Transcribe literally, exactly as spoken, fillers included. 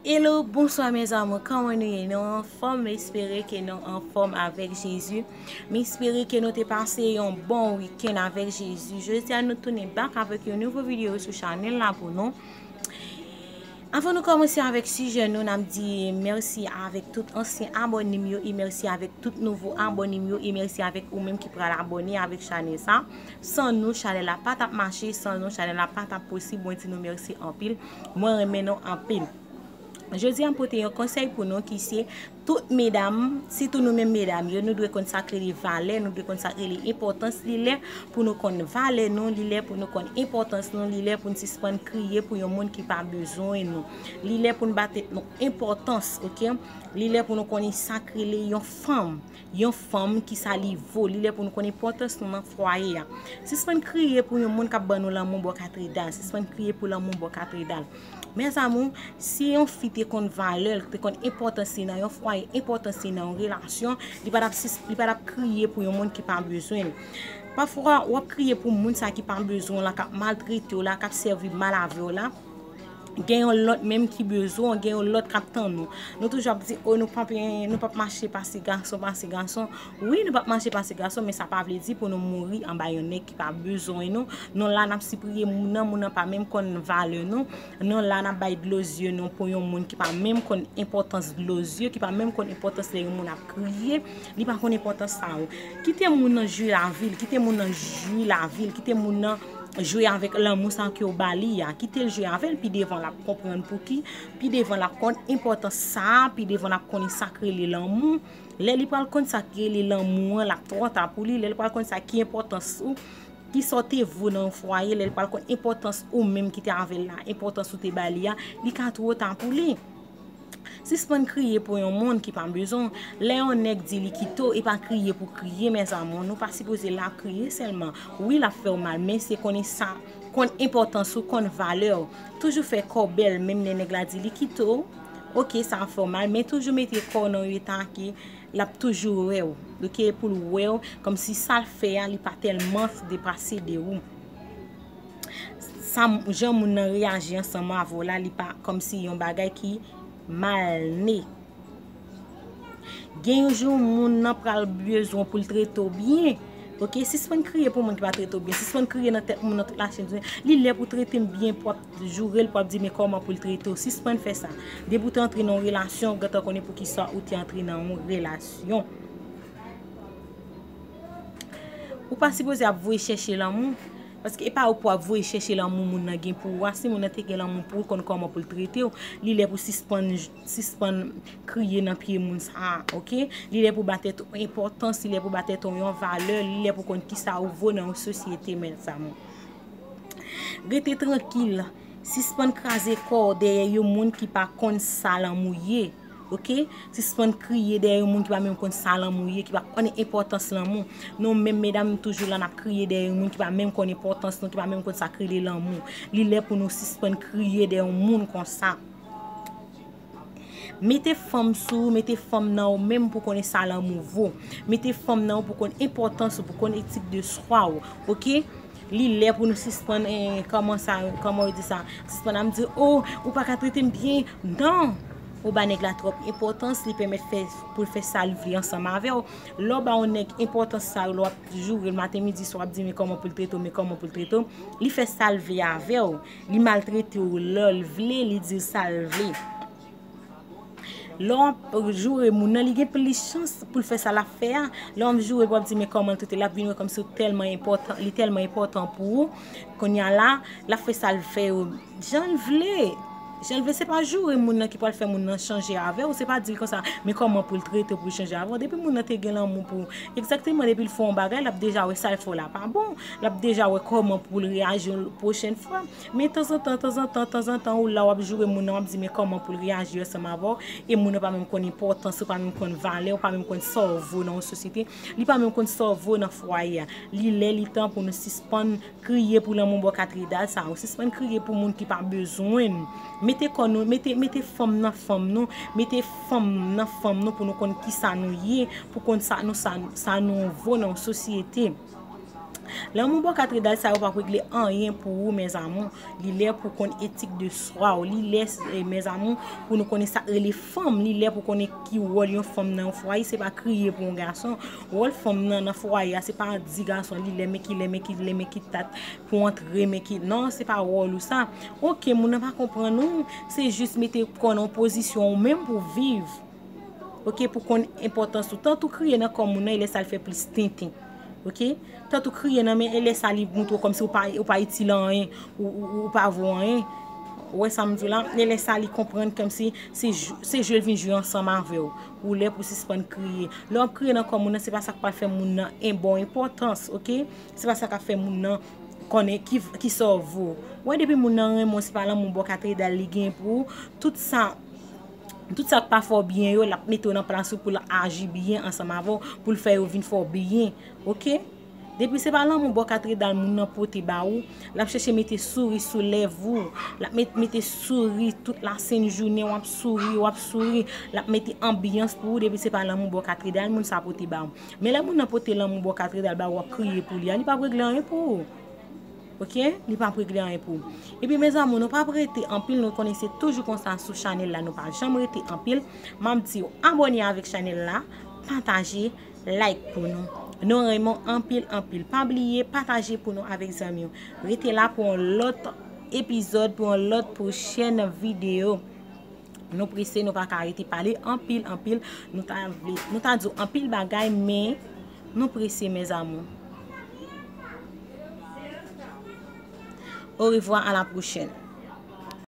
Hello, bonswa mes amours, kòman nou ye? Nou anfòm? M espere ke nou anfòm avèk Jezi. M espere ke nou te pase yon bon wikenn avèk Jezi. Jodi a nou tounen back avèk yon nouvo videyo sou chanèl la pou nou. Avan nou kòmanse avèk sijè nou, n ap di mèsi avèk tout ansyen abòne m yo e mèsi avèk tout nouvo abòne m yo e mèsi avèk ou menm ki pral abòne avèk chanèl sa. San nou, chanèl la pa t ap mache, san nou, chanèl la pa t ap posib. Mwen di nou mèsi anpil. Mwen renmen nou anpil. Jodi a m pote yon konsèy pou nou ki se tout medam, sitou nou menm medam yo, nou dwe konn sa k rele valè, nou dwe konn sa k rele enpòtans. Li lè pou nou konn valè nou, li lè pou nou konn enpòtans nou, li lè pou n sispann kriye pou yon moun ki pa bezwen nou. Li lè pou n ba tèt nou enpòtans, oke? Li lè pou nou konnen sa k rele yon fanm. Yon fanm, kisa li vo, li lè pou nou konn enpòtans nou nan fwaye a. Sispann kriye pou yon moun k ap ban nou lanmou bò katredal. Sispann kriye pou lanmou bò katredal. Mes amours, si yon fi te konn valè l, te konn enpòtans li nan yon fwaye, enpòtans li nan yon relasyon, li pa t ap sis-, li pa t ap kriye pou yon moun ki pa bezwen l. Pafwa, w ap kriye pou moun sa ki pa bezwen w la, k ap maltrete w la, k ap sèvi mal avè w la. Gen yon lòt menm ki bezwen w, gen yon lòt k ap tann ou. Nou toujou ap di, o, nou p ap, nou p ap mache pase gason, pase gason. Wi, nou p ap mache pase gason, men sa pa vle di pou nou mouri anba yon nèg ki pa bezwen nou. Nou la, n ap sipriye moun nan, moun nan pa menm konn valè nou. Nou la, n ap bay dlo zye nou pou yon moun ki pa menm konn enpòtans dlo zye, ki pa menm konn enpòtans lè yon moun ap kriye, li pa konn enpòtans sa yo. Kite moun nan jwi lavi l, kite moun nan jwi lavi l, kite moun nan jwe avèk lanmou sa ke w ba li a. Kite l jwe avè l, pi devan l ap konprann pouki, pi devan l ap konn enpòtans sa, pi devan l ap konnen sa k rele lanmou. Lè li pral konn sa k rele lanmou an, l ap twò ta pou li. Lè li pral konn sa ki enpòtans ou, ki sa w te vo nan yon fwaye, lè li pral konn enpòtans ou menm ki te avè l la, enpòtans ou te ba li a, li ka twò ta pou li. Sispann kriye pou yon moun ki pa bezwen w. Lè yon nèg di li kite w, e pa kriye pou kriye, mes amours. Nou pa sipoze la kriye sèlman. Wi, l ap fè w mal, men se konnen sa, konn enpòtans ou, konn valè w. Toujou fè kò w bèl, menm lè nèg la di li kite w. Oke, sa ap fè w mal, men toujou mete kò w nan yon eta ke l ap toujou wè w. Oke, pou l wè w, kòmsi sa l fè a, li pa tèlman depase de ou. Sa, jan moun nan reyaji ansanm avè w la, li pa kòmsi yon bagay ki malne. Gen yon jou, moun nan pral bezwen w pou l trete w byen. Oke, sispann kriye pou moun ki pa trete w byen. Sispann kriye nan tèt moun nan tout lachèn. Li lè pou trete m byen, pou w ap joure l, pou w ap di men kòman pou l trete w. Sispann fè sa. Depi w te antre nan yon relasyon, w gentan konnen poukisa ou te antre nan yon relasyon. Ou pa sipoze ap voye chèche lanmou. Paske e pa ou pou ap voye chèche lanmou moun nan gen pou ou a. Si moun nan te gen lanmou pou ou, konn kòman pou l trete w, li lè pou sispann, sispann kriye nan pye moun sa a, oke? Li lè pou ba tèt ou enpòtans, li lè pou ba tèt ou yon valè, li lè pou konn kisa ou vo nan yon sosyete, mes amours. Rete trankil. Sispann kraze kò w dèyè yon moun ki pa konn sa lanmou ye. Oke? Sispann kriye dèyè yon moun ki pa menm konn sa lanmou ye, ki pa konn enpòtans lanmou. Nou menm medam, nou toujou la, n ap kriye dèyè yon moun ki pa menm konn enpòtans nou, ki pa menm konn sa k rele lanmou. Li lè pou nou sispann kriye dèyè yon moun konsa. Mete fanm sou ou, mete fanm nan ou menm pou konnen sa lanmou vo. Mete fanm nan ou pou konn enpòtans ou, pou konn etik de swa ou. Oke? Li lè pou nou sispann, eh, kòman sa, kòman yo di sa? Sispann ap di, o, ou pa ka trete m byen. Non! Ou ba nèg la twòp enpòtans, li pèmèt fè, pou l fè sa l vle ansanm avè w. Lè w ba yon nèg enpòtans sa yo, lè w ap joure l maten, midi, swa, w ap di men kòman pou l trete w, men kòman pou l trete w, li fè sa l vle avè w. Li maltrete w lè l vle, li di w sa l vle. Lè w ap joure moun nan, li gen plis chans pou l fè sa l ap fè a. Lè w ap joure, w ap di men kòman l trete l, l ap vin wè kòmsi w tèlman enpòtan, li tèlman enpòtan pou ou. Kounye a la, l ap fè sa l fè yo jan l vle. Jan l vle, se pa joure moun nan ki pral fè moun nan chanje avè w, se pa di l konsa men kòman pou l trete w pou l chanje avè w. Depi moun nan te gen lanmou pou ou, egzakteman, depi l fè yon bagay, l ap deja wè sa l fè w la pa bon. L ap deja wè kòman pou l reyaji yon pwochèn fwa. Men tanzantan, tanzantan, tanzantan, ou la w ap joure moun nan, w ap di men kòman pou l reyaji ansanm avè w, e moun nan pa menm konn enpòtans ou, pa menm konn valè ou, pa menm konn sa w vo nan yon sosyete, li pa menm konn sa w vo nan fwaye a. Li lè, li tan pou nou sispann kriye pou lanmou bò katredal sa yo, sispann kriye pou moun ki pa bezwen nou. Mete kò nou, mete, mete fanm nan fanm nou, mete fanm nan fanm nou pou nou konn kisa nou ye, pou konn sa nou, sa, sa nou vo nan yon sosyete. Lanmou bò katredal sa yo p ap regle anyen pou ou, mes amours. Li lè pou konn etik de swa w. Li lè, eh, mes amours, pou nou konnen sa k rele fanm. Li lè pou konnen ki wòl yon fanm nan yon fwaye. Se pa kriye pou yon gason. Wòl fanm nan nan fwaye a, se pa di gason li lè, men ki lè, men ki lè, men ki dat pou antre, men ki, non, se pa wòl ou sa. Ok, moun nan pa konprann ou. Se jis mete kò nan yon pozisyon ou menm pou viv. Ok, pou konn enpòtans ou. Tank ou kriye nan kò moun nan, e lè sa l fè plis tenten. Ok? Tank ou kriye nan men, e lè sa li montre w kòmsi ou pa, ou pa itil anyen, ou, ou, ou pa vo anyen. Ou wè sa m di w la? E lè sa li konprann kòmsi se, se jwe l vin jwe ansanm avè w. Ou lè pou sispann kriye. Lè w ap kriye nan kò moun nan, se pa sa k pral fè moun nan en bon enpòtans, ok? Se pa sa k ap fè moun nan konnen ki, ki sa w vo. Ou wè, depi moun nan renmen w, se pa lanmou bò katredal li gen pou ou. Tout sa, tout sa k pa fè w byen yo, l ap mete w nan plas ou pou l aji byen ansanm avè w, pou l fè yo vin fè w byen, ok? Depi se pa lanmou bò katredal moun nan pote ba ou, l ap chèche mete souri sou lèv ou, l ap met, mete souri tout lasent jounen, w ap souri, w ap souri, l ap mete anbyans pou ou, depi se pa lanmou bò katredal moun sa pote ba ou. Men lè moun nan pote lanmou bò katredal ba ou, w ap kriye pou li a, li p ap regle anyen pou ou. Ok? Li p ap regle anyen pou ou. Epi, mes amours, nou p ap rete anpil, nou konnen se toujou konsa sou chanèl la, nou pa janm rete anpil. M ap di w, abòne avèk chanèl la, pataje, like pou nou. Nou renmen w anpil, anpil. Pa bliye pataje pou nou avèk zanmi w. Rete la pou yon lòt epizòd, pou yon lòt pwochèn videyo. Nou prese, nou pa ka rete pale anpil, anpil. Nou ta vle, nou ta di w anpil bagay, men nou prese, mes amours. Au revoir, à la prochaine.